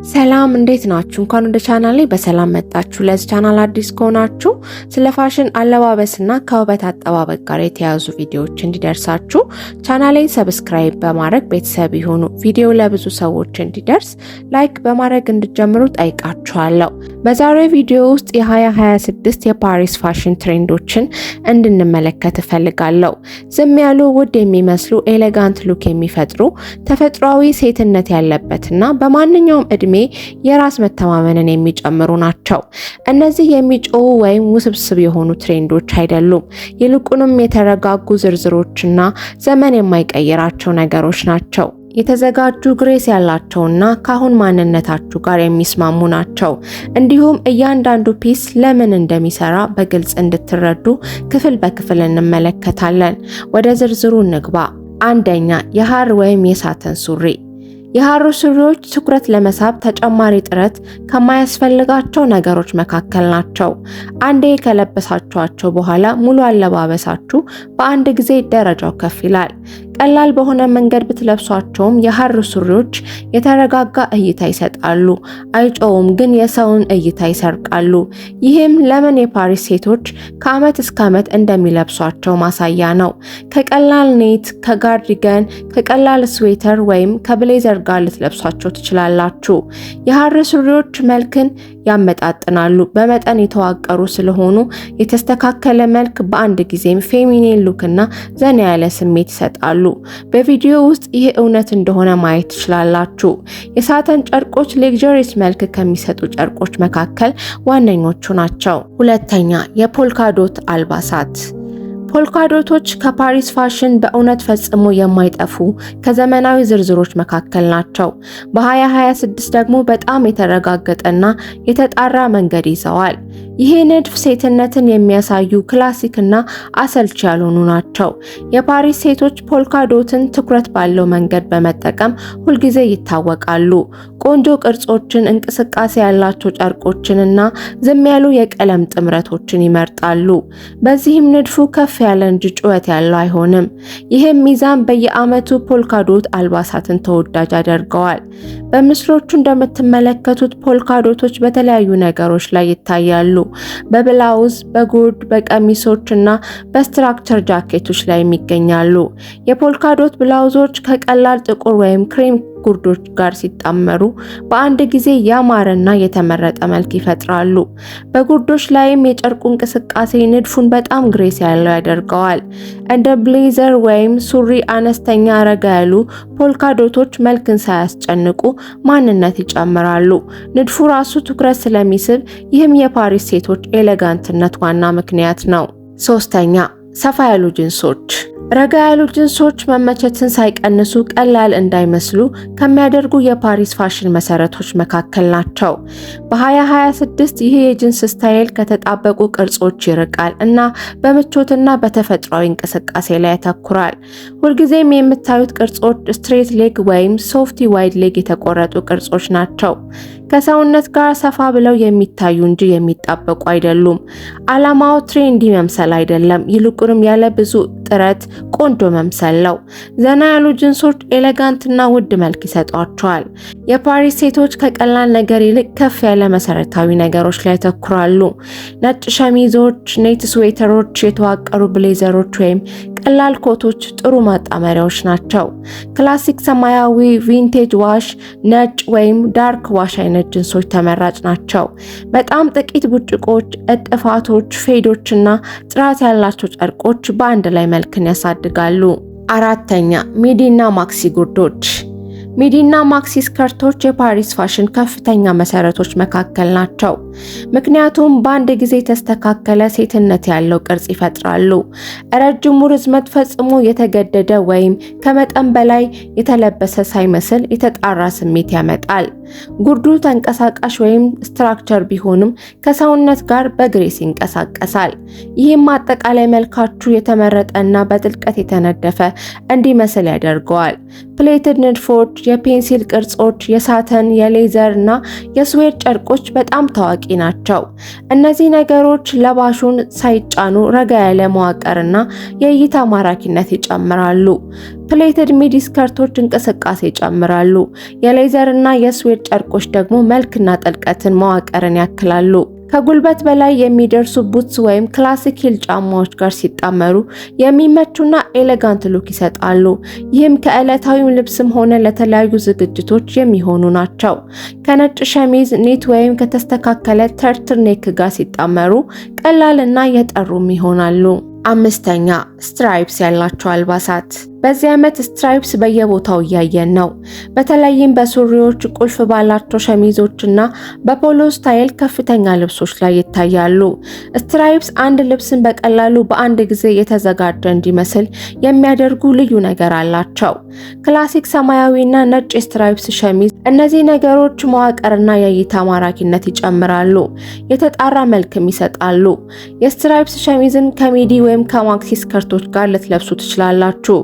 ሰላም፣ እንዴት ናችሁ? እንኳን ወደ ቻናሌ በሰላም መጣችሁ። ለዚህ ቻናል አዲስ ከሆናችሁ ስለ ፋሽን፣ አለባበስና ከውበት አጠባበቅ ጋር የተያያዙ ቪዲዮዎች እንዲደርሳችሁ ቻናሌን subscribe በማድረግ ቤተሰብ ይሁኑ። ቪዲዮ ለብዙ ሰዎች እንዲደርስ like በማድረግ እንድትጀምሩ ጠይቃችኋለሁ። በዛሬው ቪዲዮ ውስጥ የ2026 የፓሪስ ፋሽን trend ኦችን እንድንመለከት እፈልጋለሁ። ዝም ያሉ፣ ውድ የሚመስሉ፣ elegant look የሚፈጥሩ፣ ተፈጥሯዊ ሴትነት ያለበትና በማንኛውም እድሜ የራስ መተማመንን የሚጨምሩ ናቸው። እነዚህ የሚጮሁ ወይም ውስብስብ የሆኑ trend ኦች አይደሉም። ይልቁንም የተረጋጉ ዝርዝሮችና ዘመን የማይቀይራቸው ነገሮች ናቸው። የተዘጋጁ፣ grace ያላቸውና ከአሁን ማንነታችሁ ጋር የሚስማሙ ናቸው። እንዲሁም እያንዳንዱ piece ለምን እንደሚሰራ በግልጽ እንድትረዱ ክፍል በክፍል እንመለከታለን። ወደ ዝርዝሩ እንግባ። አንደኛ፣ የሐር ወይም የ satin ሱሪ። የሐር ሱሪዎች ትኩረት ለመሳብ ተጨማሪ ጥረት ከማያስፈልጋቸው ነገሮች መካከል ናቸው። አንዴ ከለበሳችኋቸው በኋላ ሙሉ አለባበሳችሁ በአንድ ጊዜ ደረጃው ከፍ ይላል። ቀላል በሆነ መንገድ ብትለብሷቸውም የሐር ሱሪዎች የተረጋጋ እይታ ይሰጣሉ። አይጮሁም፣ ግን የሰውን እይታ ይሰርቃሉ። ይህም ለምን የፓሪስ ሴቶች ከዓመት እስከ ዓመት እንደሚለብሷቸው ማሳያ ነው። ከቀላል knit፣ ከ cardigan፣ ከቀላል sweater ወይም ከ blazer ጋር ልትለብሷቸው ትችላላችሁ። የሐር ሱሪዎች መልክን ያመጣጥናሉ። በመጠን የተዋቀሩ ስለሆኑ የተስተካከለ መልክ፣ በአንድ ጊዜም feminine look እና ዘና ያለ ስሜት ይሰጣሉ። በቪዲዮ ውስጥ ይህ እውነት እንደሆነ ማየት ትችላላችሁ። የ satin ጨርቆች luxurious መልክ ከሚሰጡ ጨርቆች መካከል ዋነኞቹ ናቸው። ሁለተኛ፣ የ polka dot አልባሳት። Polka dot ኦች ከፓሪስ ፋሽን በእውነት ፈጽሞ የማይጠፉ ከዘመናዊ ዝርዝሮች መካከል ናቸው። በ2026 ደግሞ በጣም የተረጋገጠና የተጣራ መንገድ ይዘዋል። ይህ ንድፍ ሴትነትን የሚያሳዩ classic እና አሰልቺ ያልሆኑ ናቸው። የፓሪስ ሴቶች polka dot ን ትኩረት ባለው መንገድ በመጠቀም ሁልጊዜ ይታወቃሉ። ቆንጆ ቅርጾችን፣ እንቅስቃሴ ያላቸው ጨርቆችን እና ዝም ያሉ የቀለም ጥምረቶችን ይመርጣሉ። በዚህም ንድፉ ከፍ ያለ እንጂ ጩኸት ያለው አይሆንም። ይህም ሚዛን በየዓመቱ polka dot አልባሳትን ተወዳጅ ያደርገዋል። በምስሎቹ እንደምትመለከቱት polka dot ኦች በተለያዩ ነገሮች ላይ ይታያሉ። በ blouse፣ በጉርድ፣ በቀሚሶች እና በ structure ጃኬቶች ላይ ይገኛሉ። የ polka dot blouse ኦች ከቀላል ጥቁር ወይም ክሬም ጉርዶች ጋር ሲጣመሩ በአንድ ጊዜ ያማረና የተመረጠ መልክ ይፈጥራሉ። በጉርዶች ላይም የጨርቁ እንቅስቃሴ ንድፉን በጣም grace ያለው ያደርገዋል። እንደ blazer ወይም ሱሪ አነስተኛ ረጋ ያሉ polka dot ኦች መልክን ሳያስጨንቁ ማንነት ይጨምራሉ። ንድፉ ራሱ ትኩረት ስለሚስብ ይህም የፓሪስ ሴቶች elegant ነት ዋና ምክንያት ነው። ሶስተኛ፣ ሰፋ ያሉ ጅንሶች። ረጋ ያሉ ጅንሶች መመቸትን ሳይቀንሱ ቀላል እንዳይመስሉ ከሚያደርጉ የፓሪስ ፋሽን መሰረቶች መካከል ናቸው። በ2026 ይህ የጅንስ style ከተጣበቁ ቅርጾች ይርቃል እና በምቾትና በተፈጥሯዊ እንቅስቃሴ ላይ ያተኩራል። ሁልጊዜም የምታዩት ቅርጾች straight leg ወይም soft wide leg የተቆረጡ ቅርጾች ናቸው። ከሰውነት ጋር ሰፋ ብለው የሚታዩ እንጂ የሚጣበቁ አይደሉም። ዓላማው trendy መምሰል አይደለም፣ ይልቁንም ያለ ብዙ ጥረት ቆንጆ መምሰል ነው። ዘና ያሉ ጅንሶች elegant ና ውድ መልክ ይሰጧቸዋል። የፓሪስ ሴቶች ከቀላል ነገር ይልቅ ከፍ ያለ መሰረታዊ ነገሮች ላይ ያተኩራሉ። ነጭ ሸሚዞች፣ knit sweater ኦች፣ የተዋቀሩ blazer ኦች ወይም ቀላል ኮቶች ጥሩ ማጣመሪያዎች ናቸው። Classic ሰማያዊ፣ vintage wash፣ ነጭ ወይም dark wash አይነት ጅንሶች ተመራጭ ናቸው። በጣም ጥቂት ቡጭቆች፣ እጥፋቶች፣ fade ኦች እና ጥራት ያላቸው ጨርቆች በአንድ ላይ መልክን ያሳድጋሉ። አራተኛ፣ midi እና maxi ጉርዶች። Midi እና maxi skirt ኦች የፓሪስ ፋሽን ከፍተኛ መሰረቶች መካከል ናቸው። ምክንያቱም በአንድ ጊዜ የተስተካከለ ሴትነት ያለው ቅርጽ ይፈጥራሉ። ረጅሙ ርዝመት ፈጽሞ የተገደደ ወይም ከመጠን በላይ የተለበሰ ሳይመስል የተጣራ ስሜት ያመጣል። ጉርዱ ተንቀሳቃሽ ወይም structure ቢሆንም ከሰውነት ጋር በ grace ይንቀሳቀሳል። ይህም አጠቃላይ መልካችሁ የተመረጠና በጥልቀት የተነደፈ እንዲመስል ያደርገዋል። Pleated ንድፎች፣ የ pencil ቅርጾች፣ የ satin፣ የ leather እና የ suede ጨርቆች በጣም ታዋቂ ናቸው። እነዚህ ነገሮች ለባሹን ሳይጫኑ ረጋ ያለ መዋቅርና የእይታ ማራኪነት ይጨምራሉ። Pleated midi skirt ኦች እንቅስቃሴ ይጨምራሉ። የ leather እና የ suede ጨርቆች ደግሞ መልክና ጥልቀትን መዋቅርን ያክላሉ። ከጉልበት በላይ የሚደርሱ boots ወይም classic heel ጫማዎች ጋር ሲጣመሩ የሚመቹና elegant look ይሰጣሉ። ይህም ከዕለታዊ ልብስም ሆነ ለተለያዩ ዝግጅቶች የሚሆኑ ናቸው። ከነጭ ሸሚዝ፣ knit ወይም ከተስተካከለ turtleneck ጋር ሲጣመሩ ቀላልና የጠሩም ይሆናሉ። አምስተኛ፣ stripes ያላቸው አልባሳት። በዚህ ዓመት stripes በየቦታው እያየን ነው። በተለይም በሱሪዎች፣ ቁልፍ ባላቸው ሸሚዞችና በ polo style ከፍተኛ ልብሶች ላይ ይታያሉ። Stripes አንድ ልብስን በቀላሉ በአንድ ጊዜ የተዘጋጀ እንዲመስል የሚያደርጉ ልዩ ነገር አላቸው። Classic ሰማያዊና ነጭ stripes ሸሚዝ እነዚህ ነገሮች መዋቅርና የእይታ ማራኪነት ይጨምራሉ፣ የተጣራ መልክም ይሰጣሉ። የ stripes ሸሚዝን ከ midi ወይም ከ maxi skirt ኦች ጋር ልትለብሱ ትችላላችሁ።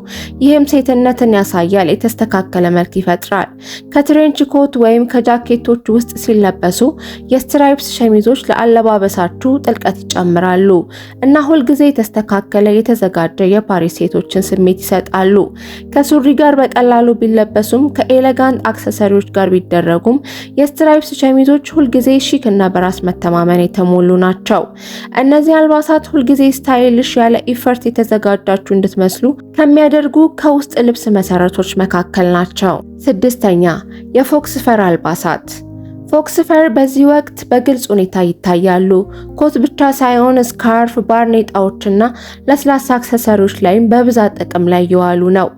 ይህም ሴትነትን ያሳያል፣ የተስተካከለ መልክ ይፈጥራል። ከ trench coat ወይም ከጃኬቶች ውስጥ ሲለበሱ የ stripes ሸሚዞች ለአለባበሳችሁ ጥልቀት ይጨምራሉ እና ሁልጊዜ የተስተካከለ፣ የተዘጋጀ የፓሪስ ሴቶችን ስሜት ይሰጣሉ። ከሱሪ ጋር በቀላሉ ቢለበሱም፣ ከ elegant accessory ዎች ጋር ቢደረጉም የ stripes ሸሚዞች ሁልጊዜ chic እና በራስ መተማመን የተሞሉ ናቸው። እነዚህ አልባሳት ሁልጊዜ stylish፣ ያለ effort የተዘጋጃችሁ እንድትመስሉ ከሚያደርጉ ከውስጥ ልብስ መሰረቶች መካከል ናቸው። ስድስተኛ፣ የ fox fur አልባሳት። Fox fur በዚህ ወቅት በግልጽ ሁኔታ ይታያሉ። ኮት ብቻ ሳይሆን scarf፣ ባርኔጣዎችና ለስላሳ accessory ዎች ላይም በብዛት ጥቅም ላይ እየዋሉ ነው።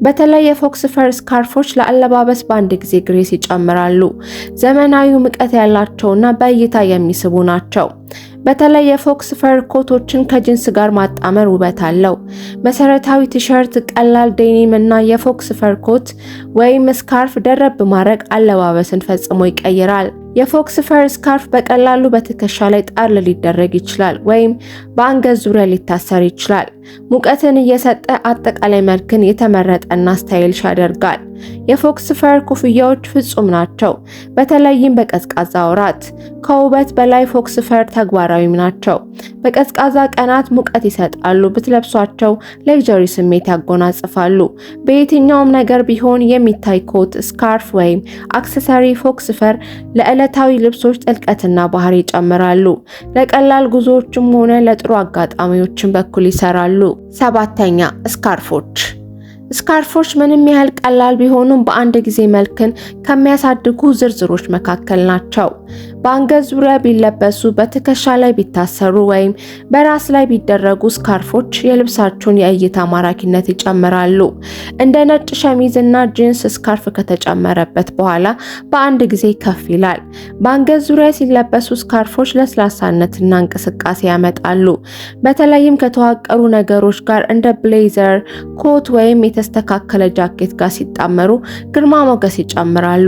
በተለይ የ fox fur scarf ኦች ለአለባበስ በአንድ ጊዜ grace ይጨምራሉ። ዘመናዊ ሙቀት ያላቸውና በእይታ የሚስቡ ናቸው። በተለይ የ fox fur ኮቶችን ከጂንስ ጋር ማጣመር ውበት አለው። መሰረታዊ ቲሸርት፣ ቀላል denim እና የ fox fur ኮት ወይም scarf ደረብ ማድረግ አለባበስን ፈጽሞ ይቀይራል። የ fox fur scarf በቀላሉ በትከሻ ላይ ጣል ሊደረግ ይችላል ወይም በአንገት ዙሪያ ሊታሰር ይችላል። ሙቀትን እየሰጠ አጠቃላይ መልክን የተመረጠና stylish ያደርጋል። የ fox fur ኮፍያዎች ፍጹም ናቸው፣ በተለይም በቀዝቃዛ ወራት። ከውበት በላይ fox fur ተግባራዊም ናቸው። በቀዝቃዛ ቀናት ሙቀት ይሰጣሉ። ብትለብሷቸው luxury ስሜት ያጎናጽፋሉ። በየትኛውም ነገር ቢሆን የሚታይ ኮት፣ scarf ወይም accessory fox fur ለዕለታዊ ልብሶች ጥልቀትና ባህሪ ይጨምራሉ። ለቀላል ጉዞዎችም ሆነ ለጥሩ አጋጣሚዎችን በኩል ይሰራሉ። ሰባተኛ፣ scarf ኦች። Scarf ኦች ምንም ያህል ቀላል ቢሆኑም በአንድ ጊዜ መልክን ከሚያሳድጉ ዝርዝሮች መካከል ናቸው። በአንገት ዙሪያ ቢለበሱ፣ በትከሻ ላይ ቢታሰሩ ወይም በራስ ላይ ቢደረጉ scarf ኦች የልብሳችሁን የእይታ ማራኪነት ይጨምራሉ። እንደ ነጭ ሸሚዝ እና ጂንስ scarf ከተጨመረበት በኋላ በአንድ ጊዜ ከፍ ይላል። በአንገት ዙሪያ ሲለበሱ scarf ኦች ለስላሳነትና እንቅስቃሴ ያመጣሉ። በተለይም ከተዋቀሩ ነገሮች ጋር እንደ blazer፣ ኮት ወይም የተስተካከለ ጃኬት ጋር ሲጣመሩ ግርማ ሞገስ ይጨምራሉ።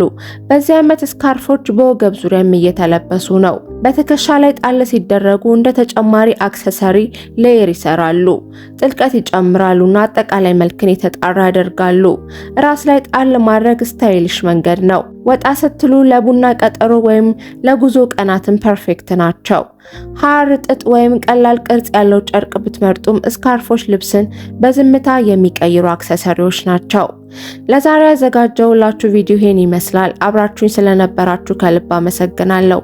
በዚህ ዓመት scarf ኦች በወገብ ዙሪያም እየተለበሱ ነው። በትከሻ ላይ ጣል ሲደረጉ እንደ ተጨማሪ accessory layer ይሰራሉ። ጥልቀት ይጨምራሉና አጠቃላይ መልክን የተጣራ ያደርጋሉ። ራስ ላይ ጣል ማድረግ stylish መንገድ ነው። ወጣ ስትሉ ለቡና ቀጠሮ ወይም ለጉዞ ቀናትን perfect ናቸው። ሐር፣ ጥጥ ወይም ቀላል ቅርጽ ያለው ጨርቅ ብትመርጡም scarf ኦች ልብስን በዝምታ የሚቀይሩ accessory ዎች ናቸው። ለዛሬ ያዘጋጀሁላችሁ ቪዲዮ ይሄን ይመስላል። አብራችሁኝ ስለነበራችሁ ከልብ አመሰግናለሁ።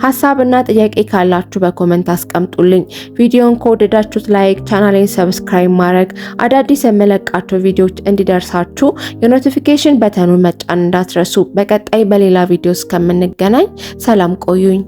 ሀሳብና ጥያቄ ካላችሁ በ comment አስቀምጡልኝ። ቪዲዮን ከወደዳችሁት like፣ ቻናሌን subscribe ማድረግ፣ አዳዲስ የምለቃቸው ቪዲዮዎች እንዲደርሳችሁ የ notification button ኑን መጫን እንዳትረሱ። በቀጣይ በሌላ ቪዲዮ እስከምንገናኝ ሰላም ቆዩኝ።